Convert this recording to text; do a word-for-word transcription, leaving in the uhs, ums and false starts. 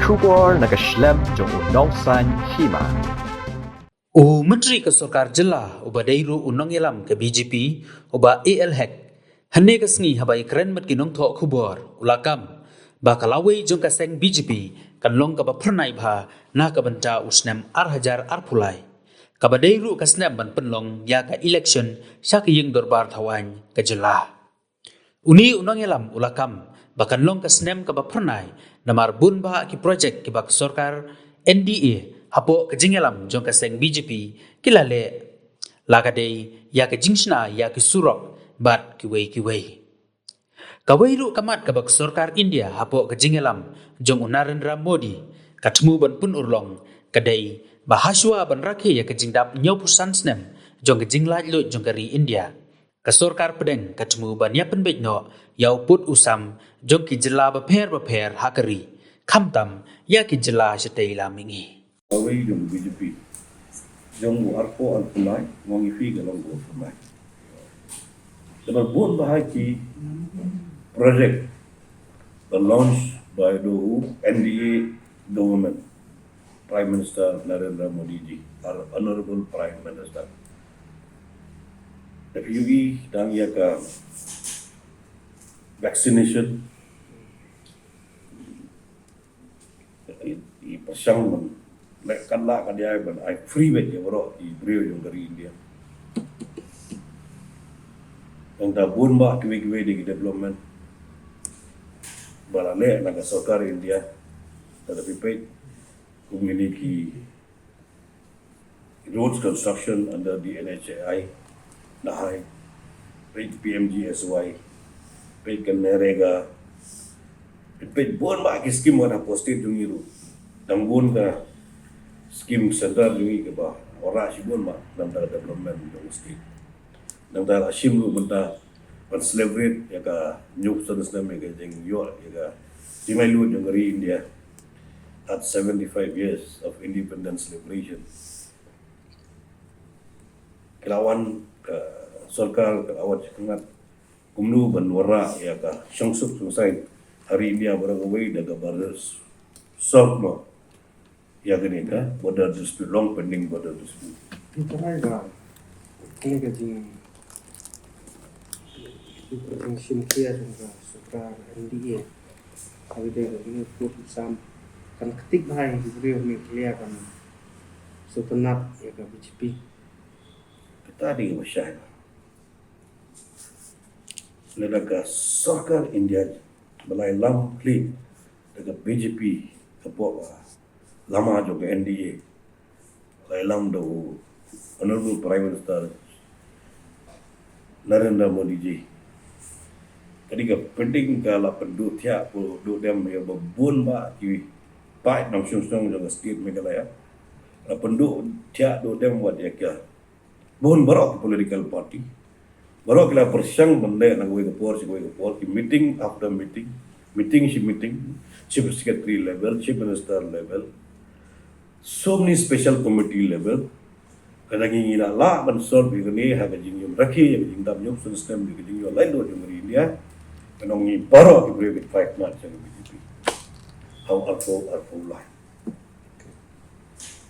Khubor na ka shlem jong u Nongsaiñ Hima. U Myntri ka Sorkar Jylla uba dei ruh u nongïalam ka B J P, u Bah A L Hek, hynne ka sngi haba ïakren bad ki nongthoh khubor u la kam ba ka lawei jong ka seng B J P kan long kaba phyrnai bha na ka bynta u snem ar hajar arphew lai, kaba dei ruh ka snem ban pynlong ïa ka election sha ka ïing dorbar thawaiñ ka jylla. Une u nongïalam u la kam ba kan long ka snem kaba phyrnai namar bun bah ki projek kiba ka sorkar N D A hapoh ka jingïalam jong ka seng B J P ki la leh, la ka dei ïa ka jingshna ïa ki surok bad kiwei kiwei. Kawei ruh ka mat kaba ka sorkar India hapoh ka jingïalam jong u Narendra Modi ka thmu ban pynurlong ka dei ba hashwa ban rakhe ïa ka jingdap hynñiewphew san snem jong ka jinglaitluid jong ka ri India, ka sorkar pdeng ka thmu ban ïa pynbeit noh ïa u pud u sam jong ki jylla bapher bapher ha ka ri, khamtam ïa ki jylla shatei lam mihngi. Kawei jong B J P jong u arphew arphew lai, nga ong ïa phi ka long u arphew lai. Te ba bun bah ki project ba launch by the N D A government, Prime Minister Narendra Modi ji, our honorable Prime Minister. Te phi ïohi tang ïa ka vaccination, i, i pyrshang ban leh katba lah ka dei ban ai free beit ïa baroh ki briew jong ka ri India. Nangta bun bah kiwei kiwei de ki development ba la leh na ka sorkar India. Te da phi peit kum kine ki roads construction under the N H A I, da hai, peit P M G S Y, peit ka NREGA, peit bun bah ki scheme wat hapoh state jong ngi ruh. Dang bun ka scheme centre jong ngi kaba wanrah shibun bah na ka bynta development jong state. Nangta la shim ruh mynta ban celebrate ïa ka hynñiewphew san snem ïa ka jingïoh ïa ka jinglaitluid jong ka ri India at seventy-five years of independence celebration. Ka la wan ka sorkar, ka la wan sha khmat kumno ban wanrah ïa ka shongsuk shongsaiñ ha ri India baroh kawei da kaba solve noh ïa kane ka border dispute, long pending border dispute. Ki trai ba kane ka jing, jingshim khia jong ka sorkar N D A, haba dei ka jingpud u sam, kan ktik bha ïa ki briew ne clear kan sngewtynnat ïa ka B J P. Kata dei kaba shai. Lada ka sorkar India ba la ïalam khlieh da ka B J P hapoh ka lama jong ka N D A, la ïalam da u Honorable Prime Minister Narendra Modi ji, ka dei ka pending, ka la pynduh thiah pynduh dem ïa ba bun bah ki paid nongshong shnong jong ka state Meghalaya. La pynduh thiah duh dem wat ïa ka bun baroh ki political party. Baroh ki la pyrshang ban leh na kawei ka por sha kawei ka por, ki meeting after meeting, meeting shi meeting, chief secretary level, chief minister level, so many special committee level. Ka dang ngi la lah ban solve ïa kane ha ka jingïoh rakhe ïa ka jingdap hynñiewphew san snem ïa ka jingïoh laitluid jong ka ri India. Ka nong ngi baroh ki briew ki fight mat sha ka B J P. How artful, artful line.